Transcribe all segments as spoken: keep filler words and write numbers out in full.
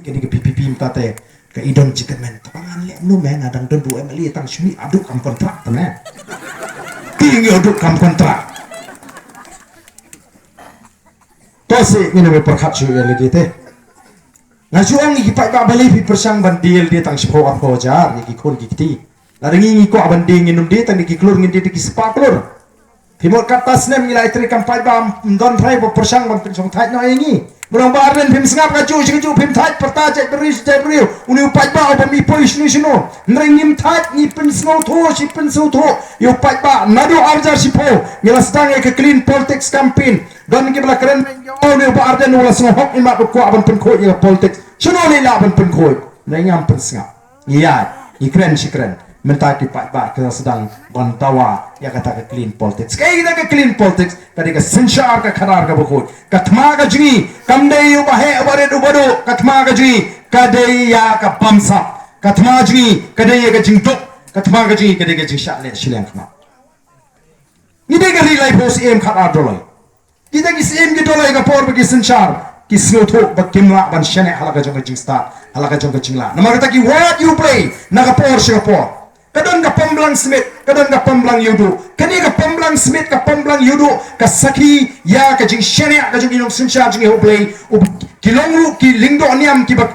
Kane ka P P P mynta te ka i don jingkyrmen. Te ba ngan leh kumno me, nga dang don ruh M L A tang shu mih haduh kam kontrak te me. Te ngi haduh kam kontrak. To seh ngin ym pyrkhat shuh ïa lade te. Nga shu ong ïa ki paidbah balei phi pyrshang ban die lade tang shiphew arphew hajar ïa ki khun ki kti. Lada ngi ngi kwah ban die ngin ym die tang da ki klur, ngin die da ki spah klur. Phi mut katto snem ngi la ïatrei kam paidbah, ym don trai ba pyrshang ban pynshongthait noh ïa ngi. Mano ba Ardent phim sngap, kajuh shi kajuh phim thait, pyrta jaitbynriew shi jaitbynriew. Une u paidbah u bym ïohi poi shano shano. Hynrei ngim thait, ngi pynsngewthuh shi pynsngewthuh ïa u paidbah. Naduh ar hajar shiphew ngi la sdang ïa ka clean politics campaign. Don kiba la kren beiñ ïa u, une u Bah Ardent u la sngewhok imat, u kwah ban pynkhuid ïa ka politics. Shano lei lah ban pynkhuid? Hynrei ngam pynsngap. Ïa, ngi kren shi kren. Mynta ki paidbah ki la sdang ban dawa ïa kata ka clean politics. Kaei kata ka clean politics? Ka dei ka synshar ka khadar kaba khuid. Ka thma ka jong ngi kam dei u baheh, u barit, u baduh. Ka thma ka jong ngi ka dei ïa ka bamsap. Ka thma jong ngi ka dei ïa ka jingduk. Ka thma ka jong ngi ka dei ka jingshah leh shiliang khmat. Ngi dei ka ri laiphew syiem khatar doloi. Kita ki syiem ki doloi, ka por ba ki synshar ki sngewthuh ba kim lah ban shaniah ha la ka jong ka jingstad, ha la ka jong ka jinglah. Namar kata ki wad ïa U Blei na ka por sha ka por. Ka don ka pamblang smit, ka don ka pamblang ïuhduh. Kane ka pamblang smit, ka pamblang ïuhduh ka sakhi ïa ka jingshaniah ka jong ki nongsynshar jong ngi ha U Blei. U, ki long ruh ki lyngdoh niam kiba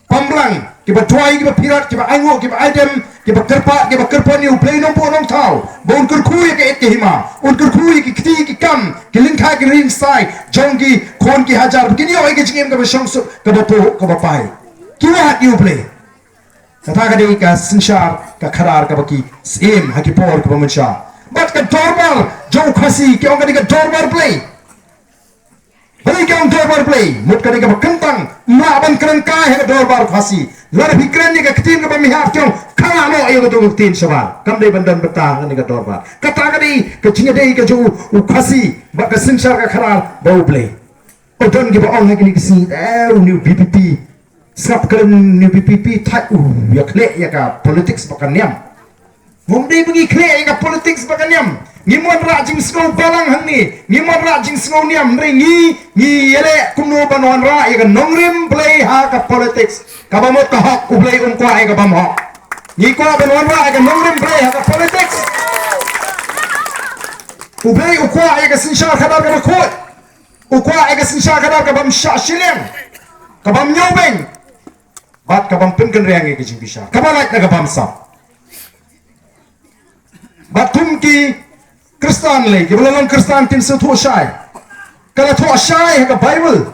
pamblang, kiba duwai, kiba phirat, kiba ainguh, kiba aidem, kiba kyrpad, kiba kyrpon ïa U Blei Nongbuh Nongthaw ba un kyrkhu ïa ka ïit ka hima, un kyrkhu ïa ki kti ki kam, ki lyngkha ki ringsai jong ki khun ki hajar, ba kin ïoh ïa ka jingim kaba shongsuk, kaba puh, kaba pai. Ki wad ïa U Blei. Kata ka dei ka synshar ka khadar kaba ki syiem ha ki por kiba mynshwa. Bad ka dorbar jong u Khasi ki ong ka dei ka dorbar Blei. Balei ki ong dorbar Blei? Mut ka dei kaba kyntang, ym lah ban kren kai ha ka dorbar Khasi. Lada phi kren ïa ka ktien kaba mihap ki ong, kha noh ïa kata ka ktien shabar. Kam dei ban don bynta ha kane ka dorbar. Kata ka dei ka jingïadei ka jong u Khasi bad ka synshar ka khadar bad U Blei. U don kiba ong ha kine ki sngi, eh, une u V P P. Sngap kren une u V P P, thait u ïakhleh ïa ka politics ba ka niam. Ngim dei ba ngi khleh ïa ka politics ba ka niam. Ngim wanrah jingsngew balang hangne, ngim wanrah jingsngew niam, hynrei ngi, ngi ïaleh kumno ban wanrah ïa ka nongrim Blei ha ka politics. Kaba mut ka hok, U Blei um kwah ïa ka bym hok. Ngi kwah ban wanrah ïa ka nongrim Blei ha ka politics. U Blei u kwah ïa ka synshar khadar kaba khuid. U kwah ïa ka synshar khadar ka bym shah shiliang, ka bym ñiewbeiñ, bad ka bym pynkynriang ïa ka jingbishar, kaba lait na ka bamsap. Bad kum ki Khristan lei, kiba la long Khristan kin sngewthuh shai. Ka la thoh shai ha ka Baibl.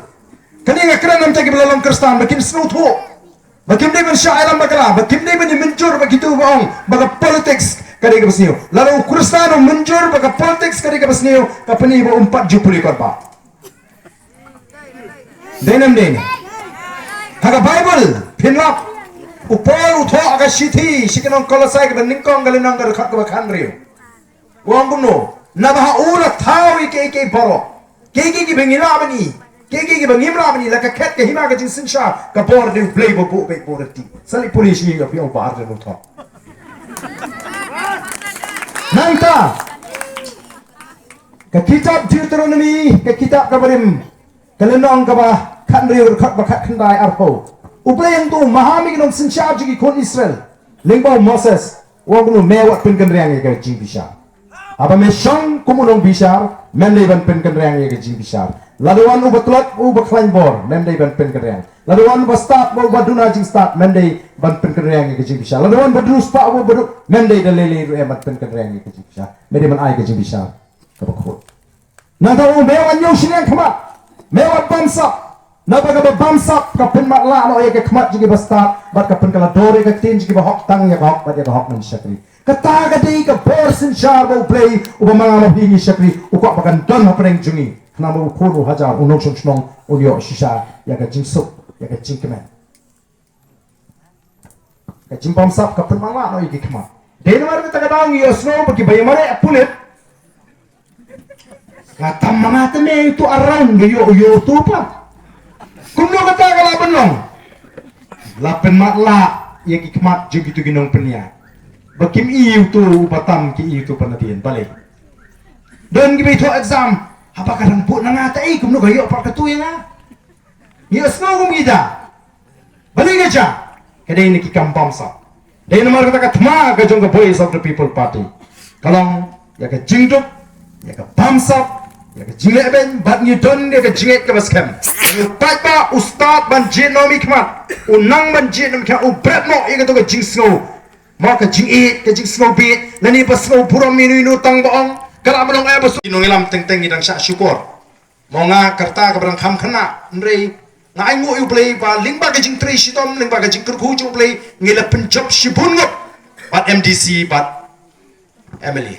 Kane nga kren namar kiba la long Khristan ba kin sngewthuh. Ba kim dei ban shah ïalam bakla, ba kim dei ban ïa mynjur ba kito ba ong ba ka politics ka dei kaba sniew. Lada u Khristan u mynjur ba ka politics ka dei kaba sniew, ka pyni ba um pat ju pule kot ba. Dei ne ym dei ne? Ha ka Baibl phin lap, u Paul u thoh ha ka shithi sha ki nong Kolosai kaba nyngkong, ka lynnong, ka dkhot kaba khathynriew. U ong kumno? Naba ha u la thaw ïa kiei kiei baroh. Kiei kiei kiba ngi lah ban i, kiei kiei kiba ngim lah ban i, la ka khet ka hima ka jingsynshar, ka bor dei U Blei ba buh beit buh ryntih. Sa leit pule sha ngi ïa phi ong ba ar dei u thoh. Nangta ka kitab Deuteronomy, ka kitab kaba rim, ka lynnong kaba khathynriew, dkhot ba khatkhyndai arphew. U Blei u ong to, maham ïa ki nongsynshar jong ki khun Israel lyngba u Moses. U ong kumno? Me wat pynkynriang ïa ka jingbishar. Haba me shong kum u nongbishar, mem dei ban pynkynriang ïa ka jingbishar. Lada wan uba tlot, uba khlaiñ bor, mem dei ban pynkynriang. Lada wan uba stad, uba duna jingstad, mem dei ban pynkynriang ïa ka jingbishar. Lada wan ba duna spah, uba duk, mem dei da lei lei ruh em ban pynkynriang ïa ka jingbishar. Me dei ban ai ka jingbishar kaba khuid. Nangta u ong, me wat ñiew shiliang khmat, me wat bamsap. Naba kaba bamsap ka pynmatlah noh ïa ka khmat jong kiba stad, bad ka pynkylla dor ïa ka ktien jong kiba hok, tang ïa ka hok bad ïa ka hok ngan shakri. Kata ka dei ka bor synshar ba U Blei uba ma nga ma phi ngi shakri u kwah ba kan don hapdeng jong ngi. Khnang ba u khun u hajar, u nongshong shnong un ïoh shisha ïa ka jingsuk, ïa ka jingkmen. Ka jingbamsap ka pynmatlah noh ïa ki khmat. Dei namar kata ka daw ngi ïohsngew ba kiba ïamareh pulit. Nga tam ma nga te me ïa uto u rang, nga ïoh, ïoh uto pat. Kumno kata ka lah ban long? La pynmatlah ïa ki khmat jong kito ki nongpynïaid ba kim i uto uba tam, ki i uto uba nadien. Balei? Don kiba ïathoh exam, haba ka dang bud na nga te, ei, kumno ka ïoh pat kato ïa nga? Ngi ïohsngew kum kita. Sha ka dei na ki kam bamsap. Dei namar kata ka thma ka jong ka Voice of the People Party ka long ïa ka jingduk, ïa ka bamsap, ïa ka jinglehbeiñ, bad ngi don ïa ka jingngeit kaba skhem. U paidbah u stad ban jied noh mihkhmat, u nang ban jied noh mihkhmat, u bret noh ïa kato ka jingsngew, mo, ka jingïeit, ka jingsngew bieit, lane ba sngew burom ïano ïano tang ba ong ka la ba long eh ba su nongïalam teng teng ngi dang shah shukor. Mo, nga kata kaba dang kham khynnah, hynrei nga ainguh ïa U Blei ba lyngba ka jingtrei shitom, lyngba ka jingkyrkhu jong U Blei, ngi la pynjop shibun ngut bad M D C bad M L A.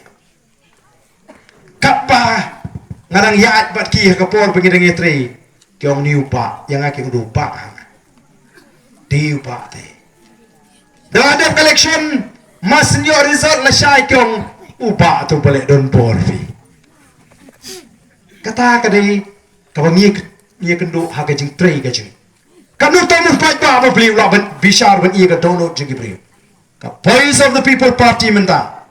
Katba nga dang ïaid bad ki ha ka por ba ngi dang ïatrei, ki ong, ni u bah, ïa nga ki ong, u bah, ha nga. Dei u bah te. Da la dep ka election, ma shu ïoh result lashai, ki ong, u bah te u ba leh don bor phi. Kata ka dei kaba ngi, ngi ïakynduh ha ka jingtrei ka jong ngi. Katno tam u paidbah ba phi u lah ban bishar ban ïa ka dohnud jong ki briew. Ka Voice of the People Party mynta,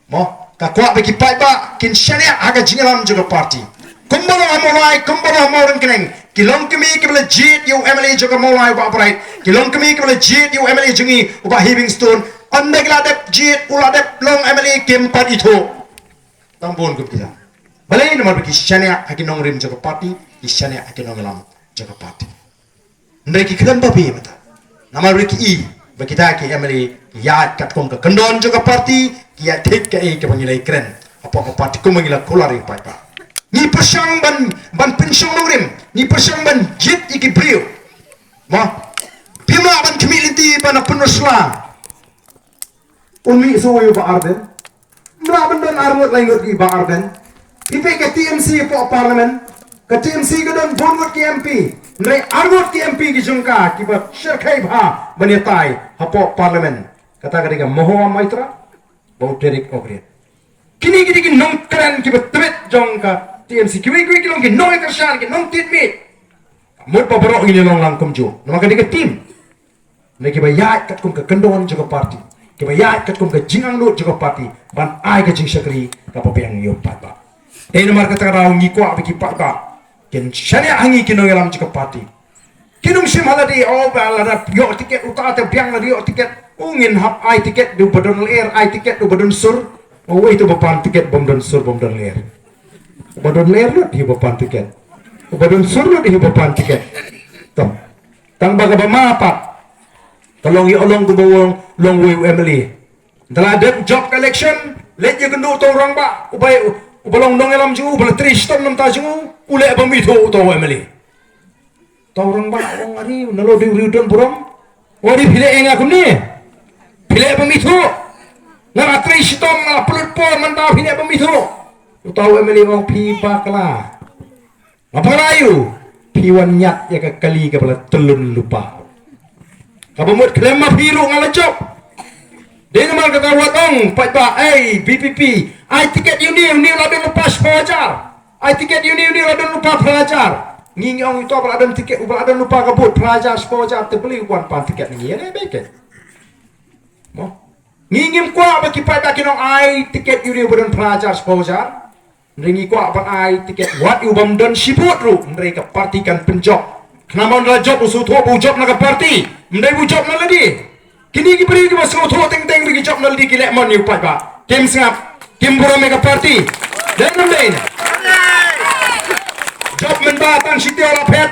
mo, ka kwah ba ki paidbah kin shaniah ha ka jingïalam jong ka party. Kumba long ha Mawlai, kumba long ha Mawryngkneng, ki longkmie kiba la jied ïa u M L A jong ka Mawlai u Bah Bright, ki longkmie kiba la jied ïa u M L A jong ngi u Bah Heavingstone, ynda ki la dep jied, u la dep long M L A, kim pat ithuh. Tang bun kum kita. Balei? Namar ba ki shaniah ha ki nongrim jong ka party, ki shaniah ha ki nongïalam jong ka party. Hynrei ki khlem babe mynta. Namar ba ki i ba kita ki M L A ki ïaid katkum ka kyndon jong ka party, ki ïaid thik kaei kaba ngi la kren hapoh ka party kumba ngi la kular ïa u paidbah. Ngi pyrshang ban, ban pynshong nongrim, ngi pyrshang ban jied ïa ki briew. Mo, phim lah ban khmih lynti ban pynroi sla. Un mih shuh ïa u Bah Ardent. Mla ban don ar ngut lai ngut ki Bah Ardent. Phi peit ka T M C hapoh Parliament. Ka T M C ka don bun ngut ki M P. Hynrei ar ngut ki M P ki jong ka kiba shyrkhei bha ban ïatai hapoh Parliament. Kata ka dei ka Mahua Moitra bad u Derek Oakriat. Kine ki dei ki nongkren kiba tbit jong ka T M C. Kiwei kiwei ki long ki nongkyrshan, ki nongtied miej. Mut ba baroh ngin ïa long lang kumjuh. Namar ka dei ka team. Na kiba ïaid katkum ka kyndon jong ka party, kiba ïaid katkum ka jingangnud jong ka party ban ai ka jingshakri kaba biang ïa u paidbah. Te namar kata ka daw ngi kwah ba ki paidbah kin shaniah ha ngi ki nongïalam jong ka party. Kin ym shim ha lade, oh, ba lada ïoh tiket uta te biang, lada ïoh tiket, oh, ngin hap ai tiket da uba don lyer, ai tiket da uba don sur. Oh, wei te uba pan tiket bym don sur bym don lyer. Uba don lyer lut hi uba pan tiket. Uba don sur lut hi uba pan tiket. Tang Tang ba kaba ma pat ka long ïa u long kumba u long, long wei u M L A. Ynda la dep jop ka election, leit ïakynduh uta u rangbah uba, uba long nongïalam jong u, uba la trei shitom na bynta jong u, u leh bym ithuh uta u M L A. Uta u rangbah u ong, ari u, nalor dei u riew don burom. U ong, ari phi leh ïa nga kumne, phi leh bym ithuh. Nga la trei shitom, nga la pynlut por, mynta phi leh bym ithuh. Uta u M L A u ong, phi bakla. Nga bakla ïa u, phi wan ñiad ïa ka kali kaba la tyllun lypa. Kaba mut khlem ma phi ruh nga la jop. Dei namar kata wat ong paidbah, ei, V P P, ai tiket ïa une, une la don lypa shiphew hajar. Ai tiket ïa une, une la don lypa phra hajar. Ngi ngi ong ïa uta ba la don tiket, uba la don lypa ka vote phra hajar shiphew hajar, te balei u wan pan tiket ngi ïa leh beit ke. Mo. Ngi ngim kwah ba ki paidbah kin ong ai tiket ïa une uba don phra hajar shiphew hajar. Hynrei ngi kwah ban ai tiket wat ïa u bym don shi vote ruh, hynrei ka party kan pynjop. Khnang ba ynda la jop u sngewthuh ba u jop na ka party, ym dei ba u jop na lade. Kine ki briew kiba sngewthuh teng teng ba ki jop na lade ki leh mon ïa u paidbah. Kim sngap, kim burom ïa ka party. Dei ne ym dei? Jop mynba tang shi taïew la phet.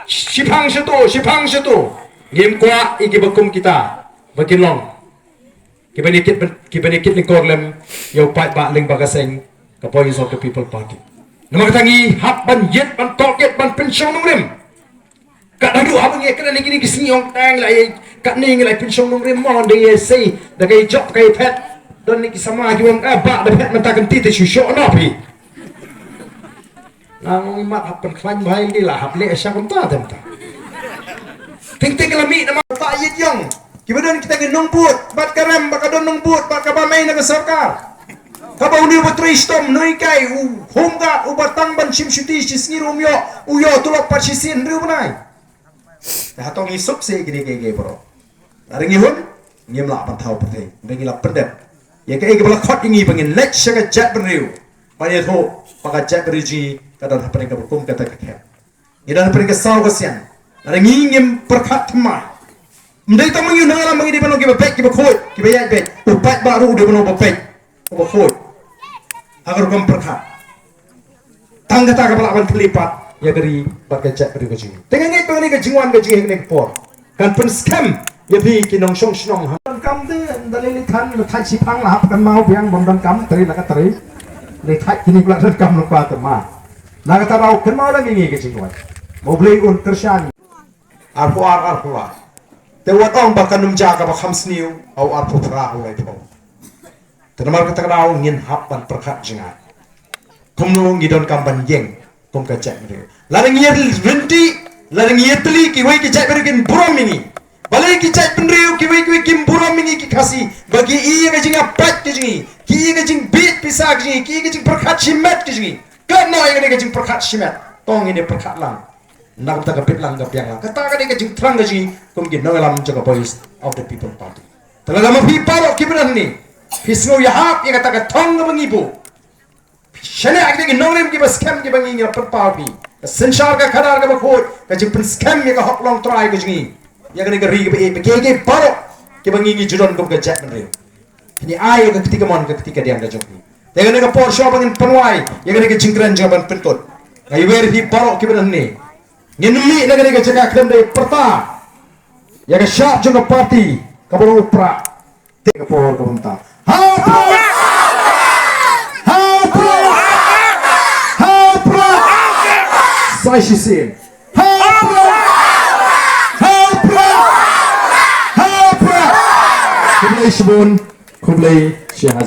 Shiphang shato, shiphang shato. Ngim kwah ïa kiba kum kita ba kin long kiba ïakit, kiba ïakit lyngkor lem ïa u paidbah lyngba ka seng ka Voice of the People Party. Namar kata ngi hap ban ïit ban tohkit ban pynshong nongrim. Kat haduh haba ngi kren ïa kine ki sngi ong tang la ïa katne ngi la pynshong nongrim mo, ynda ïa sei da ka ïa jop ka ïa phet. Don ne ki samla ki ong, ah, bah, da phet mynta kynti te shu shoh noh phi. Nga ong, i mat hap pynkhlaiñ bha ïa lade, la hap leh sha kumta te mynta. Teng teng la mih namar ba ïeit ïong. Kiba don kita ki nongbud bad ka rem ba ka don nongbud bad kaba mei na ka sorkar. Kaba une uba trei shitom, nonghikai, u home guard uba tang ban shim shuti shi sngi ruh um ïoh, u ïoh tulop pat shisien hynriew bnai. Te hato ngi suk seh kine kiei kiei baroh? Lada ngi hun, ngim lah ban thaw pyrthei. Hynrei ngi la pyndep ïa kaei kaba la khot ïa ngi ba ngin leit sha ka jaitbynriew ban ïathuh ba ka jaitbynriew jong ngi ka don hapdeng kaba kum kata ka khet. Ngi don hapdeng ka saw ka sian. Lada ngi ngim pyrkhat thymmai, Ym dei tang ma ngi u nongïalam ma ngi dei ban long kiba peit kiba khuid, kiba ïaid beit. U paidbah ruh u dei ban long uba peit, uba khuid ha ka rukom pyrkhat. Tang kata kaba lah ban kylli pat ïa ka ri bad ka jaitbynriew ka jong ngi. Te nga ngeit ba kane ka jingwan ka jong ngi ha kane ka por kan pynskhem ïa phi ki nongshong shnong. Donkam de, ynda lei lei than, lei thait shiphang la hap kynmaw biang, bym donkam, trei la ka trei. Lei thait kine ba la donkam lypa te ma. Na kata daw kynmaw lem ïa ngi ka jingduwai. Ba U Blei un kyrshan. Arphew ar, arphew ar. Te wat ong ba kan ym jia kaba kham sniew ha u arphew phra, ha u laiphew. Te namar kata ka daw ngin hap ban pyrkhat jngai kumno ngi donkam ban ïeng kum ka jaitbynriew. Lada ngi ïa ryntih, lada ngi ïa tylli, kiwei ki jaitbynriew kin burom ïa ngi. Balei ki jaitbynriew kiwei kiwei kim burom ïa ngi ki Khasi? Ba ki ïohi ïa ka jingïapait ka jong ngi, ki ïohi ïa ka jingbieit pisa ka jong ngi, ki ïohi ïa ka jingpyrkhat shimet ka jong ngi. Kynnoh ïa kane ka jingpyrkhat shimet. To ngin ïa pyrkhat lang na ka bynta ka bit lang ka biang lang. Kata ka dei ka jingthrang ka jong ngi kum ki nongïalam jong ka Voice of the People Party. Te lada ma phi baroh kiba don hangne phi sngew ïahap ïa kata ka thong kaba ngi buh, phi shaniah ïa kita ki nongrim kiba skhem kiba ngi, ngi la pynpaw ïa phi. Ka synshar ka khadar kaba khuid, ka jingpynskhem ïa ka hok longtrai ka jong ngi, ïa kane ka ri kaba ïeit, ba kiei kiei baroh kiba ngi ngi ju don kum ka jaitbynriew, phin ïa ai ïa ka kti kamon ka kti kadiang ka jong phi. Te kane ka por shuwa ba ngin pynwai ïa kane ka jingkren jong nga ban pynkut, nga ïawer ïa phi baroh kiba don hangne. Ngin mih na kane ka jaka khlem da pyrta ïa ka shad jong ka party kaba long u Prah. Te ka por ka bynta. Ha u Prah! Ha u Prah! Ha u Prah! Sa shisien. Ha u Prah! Ha u Prah! Ha u Prah! Khublei shibun, khublei shihajar.